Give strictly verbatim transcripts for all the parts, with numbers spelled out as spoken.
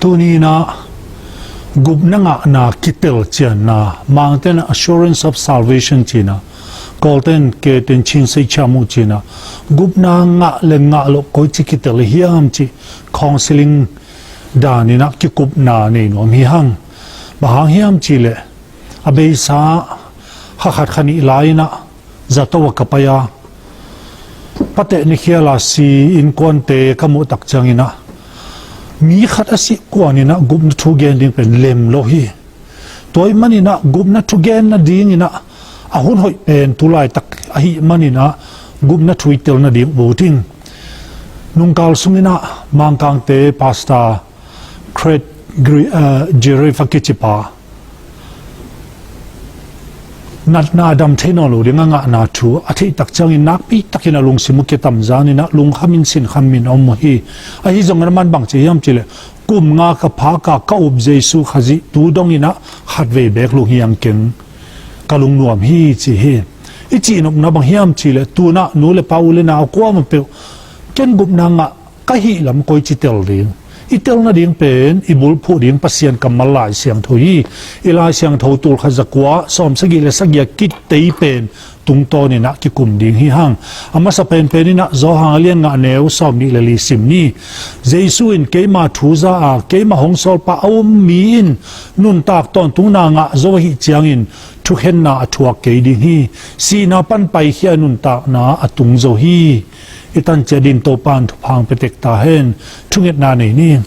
Tuni inah gupna ngahna kitel cianna, Mangten assurance of salvation cina, Kawlten ketin chin sei ciamu cina, gupna ngah le ngah loh koici kitel hiam cih counseling dan inah kikupna nei nuam hi hang. Bang hang hiam cihleh a beisa kha khat kha nih lai inah zato a ka pai a, pateh ni khiala si innkuante ka muh tak cianginah mi khat a sih kuaninah gupna thu gen ding pen lem lo hi. Tua ih maninah gupna thu gen nadinginah a hun hoih pen tulaitak ahih maninah gupna thu i tel nading ut ing. Nungkal sunginah Mangkangte Pastor Craig Gre-, eh, Jeriff a kicipa natna a dam thei nawn lo ding a ngahna thu a theih tak ciangin nakpi takin a lungsim uh kitamzan inah lungkhamin sinkhamin a om uh hi. Ahi zongin a man bang ci hiam cihleh kum nga ka phaka ka up Jesu Khazih tu donginah khatvei beek lunghiang keng ka lungnuam hi ci hi. I cihnopna bang hiam cihleh tunah nu le pa u le nau kuamah peuh ken gupna ngah ka hih lam koici tel ding. I tel nading pen i bulphuh ding Pasian kammal Lai Siangtho hi. I Lai Siangtho tulkhat zakua sawmsagih le sagih a kitei pen tungtawninah kikum ding hi hang. A masa penpeninah Johan a lian nga a neu sawmnih le li sim ni. Jesu in keima thu za a keima hong sawlpa a um mi in nuntak tawntungna ngah zo ahih ciangin thukhenna a thuak kei ding hi. Sihna pan paikhia nuntakna a tung zo hi. I tancia din Topa in thupha hong pia tek ta hen. Thungetna nei ni.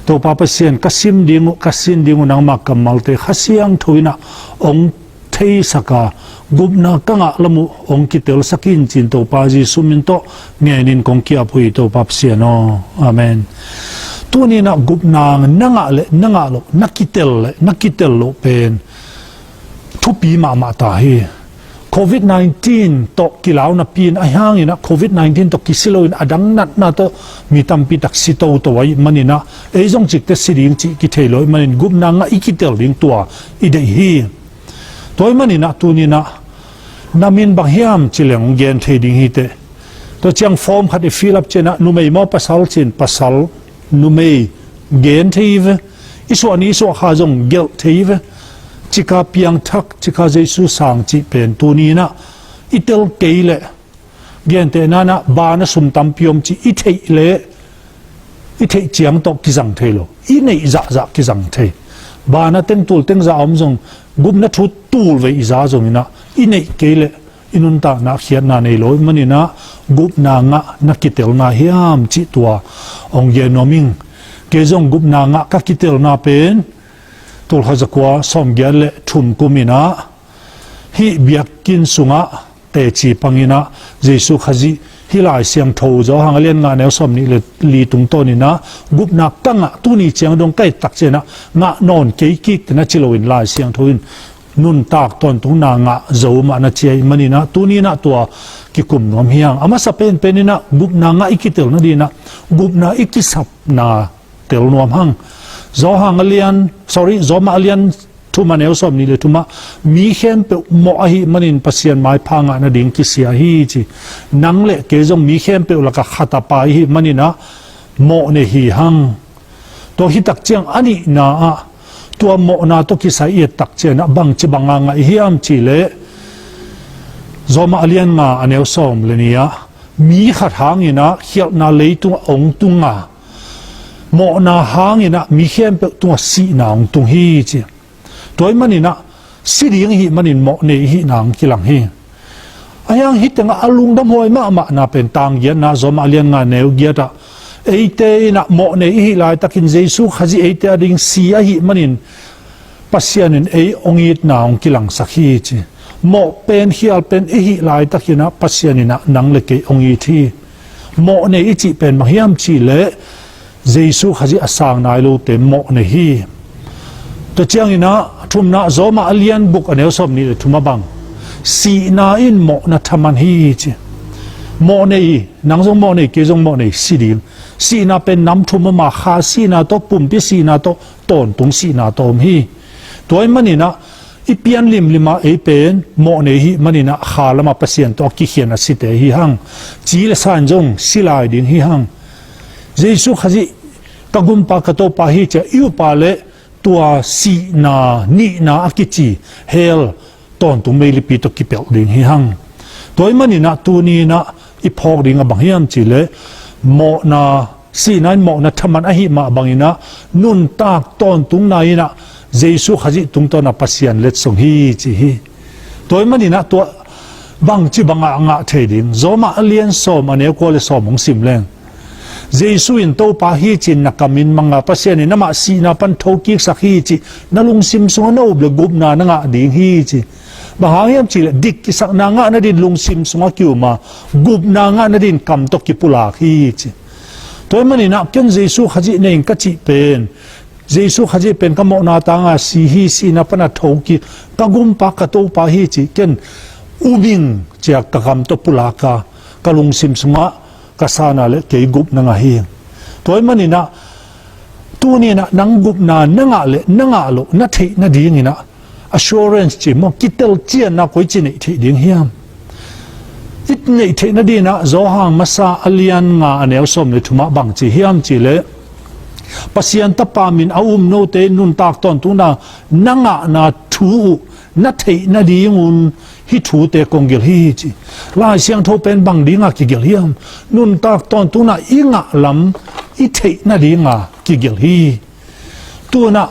Topa Pasian, ka sim ding uh, ka sin ding uh nangma kammalte Kha Siangtho inah hong theisak a, gupna ka ngah lam uh hong kitelsak in cin Topa Jesu min tawh ngenin kong ki-ap uh hi Topa Pasian aw. Amen. Tuninah gupna na ngah le na ngah loh, na kitel le na kitel loh pen thupi mahmah ta hi. Covid nineteen tawh kilau napi in a hanginah Covid nineteen tawh kisi loin a dang natna tawh mi tampi tak si toto ahih maninah ei zong cikte si ding cih kithei lo ahih manin gupna ngah i kitel ding tua i deih hi. Tua ahih maninah tuninah na min bang hiam cileng gen thei ding hi teh. Tua ciang form khat i fill up cianah numei maw pasal cin pasal numei gen thei hi ve. I suah ni i suah kha zong gelh thei hi ve. Cika piangthak, cika Jesu sang cih pen tuninah i tel kei leh gentehna inah bana sum tampi om cih i theih leh i theih ciang tawh kizang thei lo. I neih zahzah kizang thei. Bana teng tul teng zah om zong gupna thu tul vei i za zonginah i neih kei leh i nuntakna khiatna nei lo ahih maninah gupna ngah na kitelna hiam cih tua hong gen nuam ing. Kei zong gupna ngah ka kitelna pen tulkhat zakua sawmgiat le thum kuminah hih biakinn sungah teci panginah Jesu Khazih hih Lai Siangtho Johan a lian nga neu sawmnih le li tungtawninah gupna ka ngah tuni ciang dong ka et tak cianah ngah nawn kei kik tena ci loin Lai Siangtho in nuntak tawntungna ngah zo mah na ci ahih maninah tuninah tua kikum nuam hi hang. A masa penpeninah gupna ngah i kitel nadinah gupna i kisapna tel nuam hang. Johan a lian, sorry, Roma a lian thum a neu sawmnih le thumah mi khempeuh mawh ahih manin Pasian maipha ngah nading kisia hi ci. Nang le kei zong mi khempeuh lakah khat a pai ahih maninah mawh nei hi hang. Tua hi tak ciang a nihna ah tua mawhna tawh kisai i et tak cianah bangci banga ngah i hiam cihleh Roma a lian nga a neu sawm le ni ah mi khat hanginah khialhna leitungah hong tunga mawhna hanginah mi khempeuh tungah sihna hong tung hi ci. Tua ahih maninah si ding ihih manin mawh nei ihihna hong kilang hi. Ahi hang hih tengah a lungdam huai mahmahna pen tang giatna Roma a lian nga neu giatah eite inah mawh nei ihih laitakin Jesu Khazih eite ading si ahih manin Pasian in ei hong itna hong kilangsak hi ci. Mawh pen khial pen ihih laitakinah Pasian inah nang le kei hong it hi. Mawh nei i cih pen bang hiam cihleh Jesu Khazih a sang nai lote mawh nei hi. Tua cianginah thumna Roma a lian guk a neu sawmnih le thumah bang sihna in mawhna thaman hi ci. Mawh nei, nang zong mawh nei, kei zong mawh nei, si ding. Sihna pen nam thum om a kha sihna tawh pumpi sihna tawh tawntung sihna tawh om hi. Tua ahih maninah i pian limlimah ei pen mawh nei ihih maninah kha lamah Pasian tawh a kikhian a site hi hang. Ci le sa in zong si lai ding hi hang. Jesu Khazih Ka gumpa ka Topa hi ci-a i upa le tua sihna nihna a kici hell tawntung meilipi tawh kipelh ding hi hang. Tua ahih maninah tuninah i phawk ding a bang hiam cihleh mawhna, sihna in mawhna thaman ahih mah banginah nuntak tawntungna inah Jesu Khazih tungtawna Pasian letsong hi ci hi. Tua ahih maninah tua bangci bangah ngah thei ding? Rom a lian sawm a neu kua le sawm hong sim leng. Jesu in Topa hi ci-in na kamin manga, Pasian in amah sihna pan thokiksak hi cih na lungsim sungah na up le gupna na ngah ding hi ci. Bang hang hiam cihleh dik kisakna ngah nadin lungsim sungah ki-um a, gupna ngah nadin kam tawh kipulak hi ci. Tua ahih maninah ken Jesu Khazih nei ing ka cih pen, Jesu Khazih pen ka mawhna tanga si hi, sihna pana thokik, ka gumpa ka Topa hi ci ken um ing ci-a ka kam tawh pulak a, ka lungsim sungah ka sana le kei gupna ngah hi. Tua ahih maninah tuninah nang gupna na ngah le na ngah loh na theih nadinginah assurance ci maw, kitelcianna koici neih theih ding hiam? I neih theih nadinah Johan masa a lian nga a neu sawm le thumah bangci hiam cihleh Pasian Tapa min a um note nuntak tawntungna na ngahna thu uh na theih nadingun hih thute kong gelh hi ci. Lai Siangtho pen bang dinga kigelh hiam? Nuntak tawntungna i ngah lam i theih nadinga kigelh hi. Tunah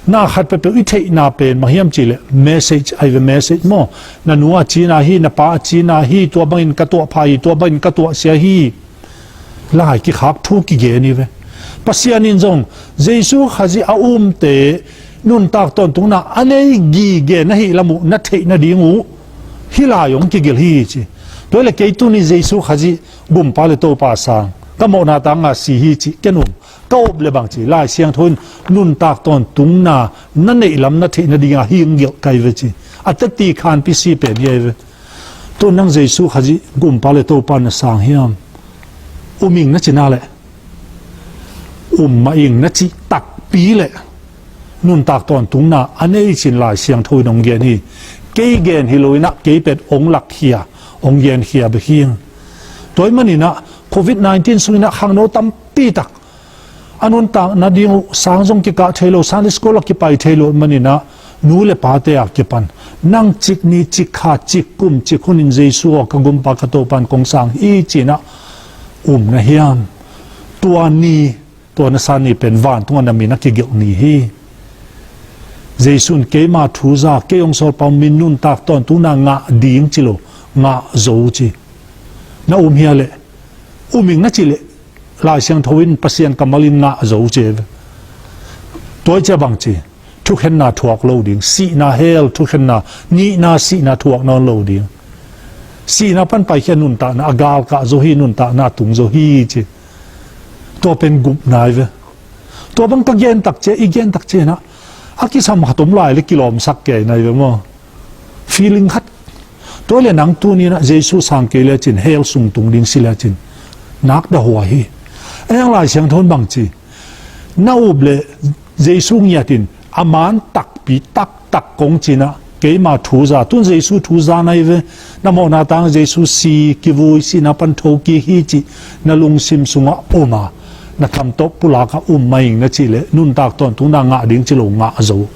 na khat peuhpeuh i theihna pen bang hiam cihleh message, ai ve message maw. Na nu a cina hi, na pa a cina hi, tua bangin ka tuah pha hi, tua bangin ka tuah sia hi. Lai kikhak thu kigen hi ve. Pasian in zong Jesu Khazih a umte nuntak tawntungna a nei gige na hih lam uh na theih nading uh hih lai hong kigelh hi ci. Tua hileh kei tuni Jesu Khazih gumpa le Topa sang ka mawhna tanga si hi ci ken um, ka up le bangci Lai Siangtho in nuntak tawntungna na neih lam na theih nadinga hih hong gelh ka hi ve ci. A teti khanpi si pen hi a hi ve. Tun nang Jesu Khazih gumpa le Topa na sang hiam? Um ing na cina le um mah ing na cih takpi le nuntak tawntungna a nei cin Lai Siangtho in hong gen hi. Kei gen hi loinah kei pen hong lakkhia, hong genkhia bek hi. Tua ahih maninah covid nineteen sunginah khangno tampitak a nuntak nading uh sang zong kikah thei lo, Sunday school a kipai thei lo maninah nu le pate a kipan nang cik ni cik kha cik kum cik hunin Jesu aw ka gumpa ka Topa in kong sang hi cinah um na hiam? Tua ni, tua na sa ni pen vantungah na min a kigelh ni hi. Jesu in keima thu za, kei hong sawlpa min nuntak tawntungna ngah ding ci lo, ngah zo ci. Na um hia leh? Um ing na cih leh Lai Siangtho in Pasian kammal in ngah zo ci a hi ve. Tua hi ciah bangci thukhenna thuak lo ding, sihna hell thukhenna, nihna sihna thuak nawn lo ding. Sihna pan paikhia nuntakna a galkah zo hi, nuntakna tung zo hi ci. Tua pen gupna hi ve. Tua bang ka gen takciah, i gen takciah inah a kisam khat om lai le kilawmsak kei na hi ve maw? Feeling khat. Tua le nang tuninah Jesu sang kei lecin hell sung tung ding si lecin nak dah huai hi. A hiang Lai Siangtho in bangci, na up le Jesu ngiatin a man takpi taktak kong cinah keima thu za, tun Jesu thu za na hi ve. Na mawhna tang Jesu si, kivui, sihna pan thokik hi cih na lungsim sungah um a, na kam tawh pulakah um mah ing na cih leh nuntak tawntungna ngah ding ci lo, ngah zo.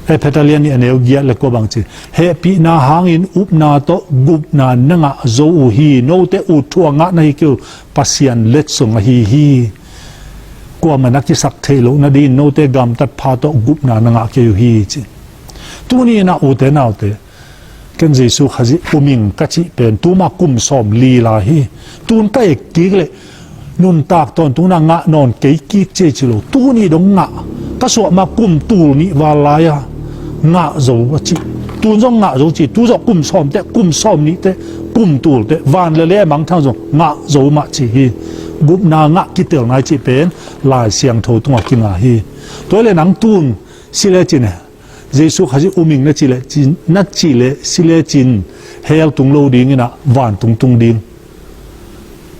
Efesa lian nih a neu giat le kua bangci, hehpihna hangin upna tawh gupna na ngah zo uh hi. Note ut thu a ngah na hi kei uh, Pasian letsong ahi hi. Kuamah na kisak theih loh nadingin note gamtat pha tawh gupna na ngah kei uh hi ci. Tuni inah ute naute, ken Jesu Khazih um ing ka cih pen tuma kum sawm li lai hi. Tun ka ek kik leh nuntak tawntungna ngah nawn kei kik ci ei ci lo. Tuni dong ngah, ka suah ma kum tul nih val lai-a ngah zo a ci. Tun zong ngah zo ci, tu zawh kum sawm teh, kum sawm nih teh, kum tul teh, van le lei a mangthang zong ngah zo mah ci hi. Gupna ngah kitel nai cih pen Lai Siangtho tungah kingah hi. Tua hi leh nang tun si lecin, Jesu Khazih um ing na cih leh cin, na cih leh si lecin hell tung lo dinginah vantung tung ding.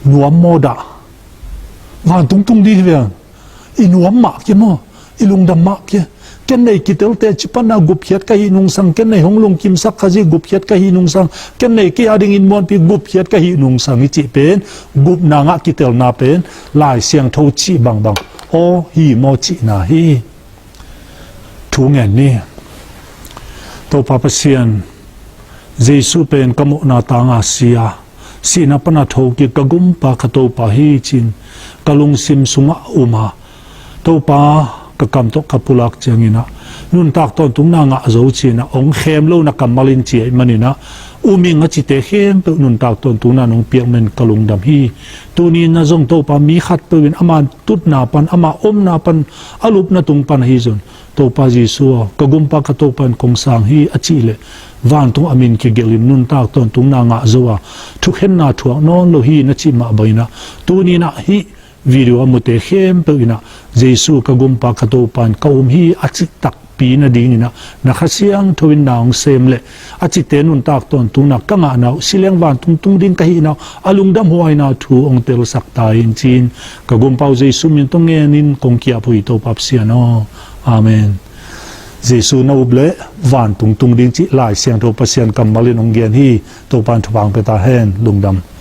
Nuam maw dah? Vantung tung ding hi ve. I nuam mah kia maw? I lungdam mah kia? Ken nei kitel teci panna gupkhiat ka hih nungsang, ken nei hong lungkimsak Khazih gupkhiat ka hih nungsang, ken nei kei a dingin muanpi gupkhiat ka hih nungsang i cih pen gupna ngah kitelna pen Lai Siangtho cih bangbang aw hi maw cihna hi. Thu ngen ni. Topa Pasian, Jesu pen ka mawhna tanga si a, sihna pana thokik ka gumpa ka Topa hi cin ka lungsim sungah um a, Topa ka kam tawh ka pulak cianginah nuntak tawntungna ngah zo cinah hong khem lo na kammal in ci ahih maninah um ing a cite khempeuh nuntak tawntungna nong piak men ka lungdam hi. Tuni inah zong Topa mi khatpeuh in ama tutna pan, ama omna pan, a lupna tung pan ahi zon Topa Jesu aw, ka gumpa ka Topa in kong sang hi a cih leh vantung a min kigelhin nuntak tawntungna ngah zo a, thukhenna thuak nawn lo hi na cih mah banginah tuni inah hih video a mute khempeuh inah Jesu ka gumpa ka Topa in ka um hi a cih takpi nadinginah na Kha Siangtho in na hong sem leh a cite nuntak tawntungna ka ngahna uh, si leng vantung tung ding ka hihna uh, a lungdam huaina thu hong telsak ta in cin ka gumpa uh Jesu min tawh ngenin kong kiap uh hi Topa Pasian aw. Amen. Jesu na up leh vantung tung ding cih Lai Siangtho Pasian kammal in hong gen hi. Topa in thupha hong pia ta hen. Lungdam.